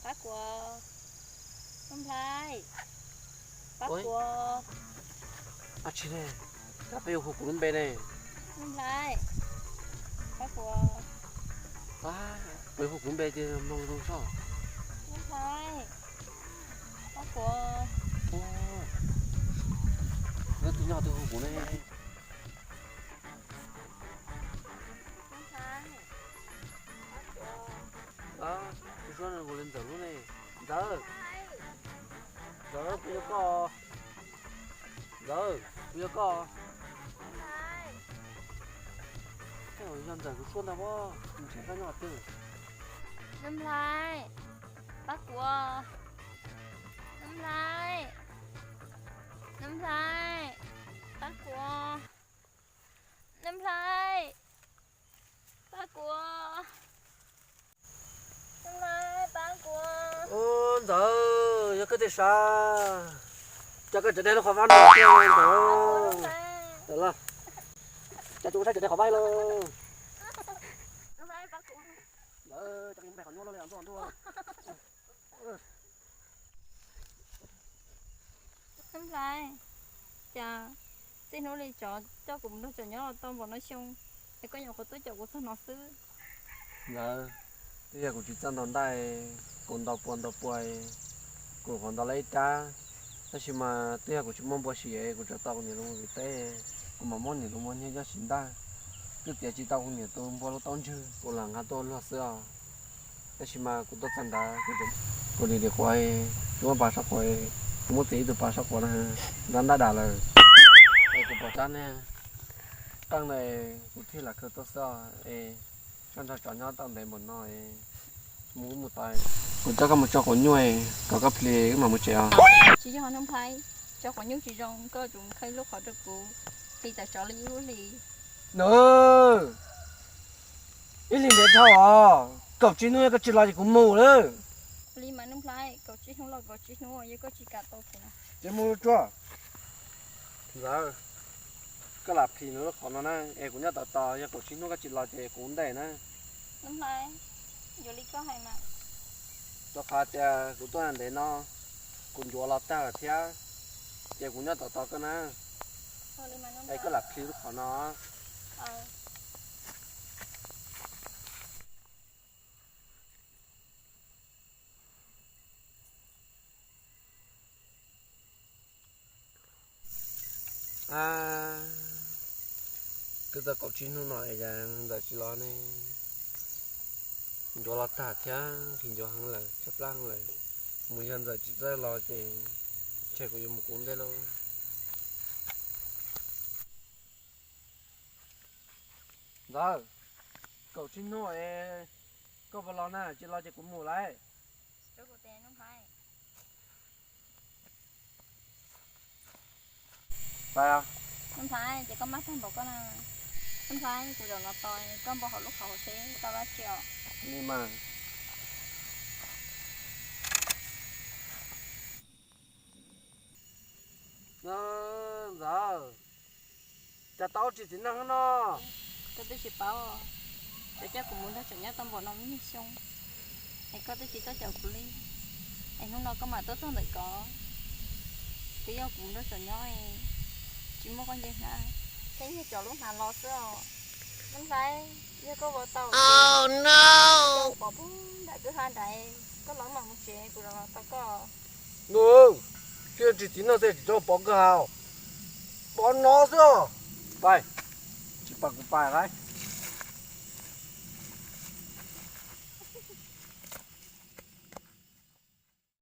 Pab kuv, Nuj Nplhaib, pab kuv. Ab tsi ne, cas peb yuav hu kuv lub npe ne? Nuj Nplhaib, pab kuv. Ab, peb hu kuv lub npe tiag, mloog zoo soj. Nuj Nplhaib, pab kuv. Nyob twg nyob twg hu kuv ne? Nuj Nplhaib, pab kuv. Ab, tus suab no hu li Ntxawm lub ne. Ntxawm, Ntxawm, kuv yog koj. Ntxawm, kuv yog koj. Tej zaum yog Ntxawm tus suab ntag pob, ntshe koj nyob twg. Nuj Nplhaib, pab kuv. Nuj Nplhaib, Nuj Nplhaib, pab kuv. Nuj Nplhaib, pab kuv. Nuj Nplhaib, pab kuv. Ub, Ntxawm, yog koj tiag sav, cas koj tseem de lub qhov vab no tiag Ntxawm. Ntxawm los, cas tsis ua saib tseem de qhov vab los. Nuj Nplhaib, pab kuv. Ntxawm, cas koj mus de qhov nyuaj los li ntuj ntuj. Nuj Nplhaib, cas txij hnub li tsov coj kuv mus nrog tsov nyob los tau npaum no xyoo, es koj nyuam qhuav tuaj caum kuv txog no xwb. Ntxawm, twb yog kuv tsis txawj ntaus ntaij, kuv ntaus pua ntaus pua, kuv nyuam qhuav ntaus lawm ib rab, tab sis mas twb yog kuv tsis muaj npua sim es kuv tso tau kuv niam lus mus vim teb, kuv mam muab niam lus muag nyiag coj sim ntag. Twb tiav tsis tau kuv niam tus npua lub taub ntswg, kuv lam nqa tuaj luag xwb os. Tab sis mas kuv tuaj txog nrad, kuv dim dim quav, kuv muab pas sab quav, kuv muab txiav ib tug pas sab quav na, nrab ntab dam lawm. Es kuv pom tsab niag qeej na, kuv thiaj lam khaws tuaj xwb os. Es koj nrog tsov nyob tau ntev npaum no, mus ub mus tod, kuv coj koj mus tso quav nyuj, kom koj plis wb mam mus tsev os. Tsis yog Nuj Nplhaib, tso quav nyuj tsis zoo, koj tsum khawb lub qhov rau kuv, plis tawm tsov li ib lub hlis. Nws, ib hlis ntev dhau os, kaum tsib hnub yog koj tsis los ces kuv mus lawm. Li mas Nuj Nplhaib, kaum tsib hnub los kaum tsib hnub, yog koj tsis kam tau kuv no ces mus tsuag. Ntxawm, koj lam plis nws lub qhov no na, es kuv nyob tos tos, yog kaum tsib hnub koj tsis los ces kuv ntej na. Nuj Nplhaib, yuav li koj hais mas. Rau qhov tias kuv tuaj ntev no, kuv ncuav los tag lawm thiab, ces kuv nyob tos tos koj na. Es koj lam plis lub qhov no. Ab, twb tau kaum tsib hnub no es cas Ntxawm tsis los ne? Ncuav los tag thiab, nqhis ncuav heev lawm, tshaib plab heev lawm. Mus yog Ntxawm tsis txawj los ces ntshe kuv yuav mus kuv ntej lauj. Ntxawm, kaum tsib hnub es koj puas los na? Tsis los ces kuv mus lawm. Nuj Nplhaib, ces koj maj tag npaum koj na. Nuj Nplhaib, kuv zaum no tos koj npau hauv lub qhov hauv tsev tau dab tsi os? Ni mas. Ntxawm, cas tau ua tsis txiv neej no? Koj twb tsis paub, tsov coj kuv mus nrog tsov nyob tau npaum no ib nyuag xyoo, es koj twb tsis txawj caum kuv li. Es hnub no koj mam tuaj txog ntawm ko, twb yog kuv mus nrog tsov nyob, tsis muaj koj nce hnav, thiab yog tsov lub hnav los xwb os. Nuj Nplhaib, yog koj ua tau, koj pov puag nram kwj ha nrad, koj los mam mus tsev, kuv los tau koj. Nws, tsis txiv neej xwb tsis txhob pov kwj ha, pov no xwb os. Pais, tsis pais kuv pais lawm.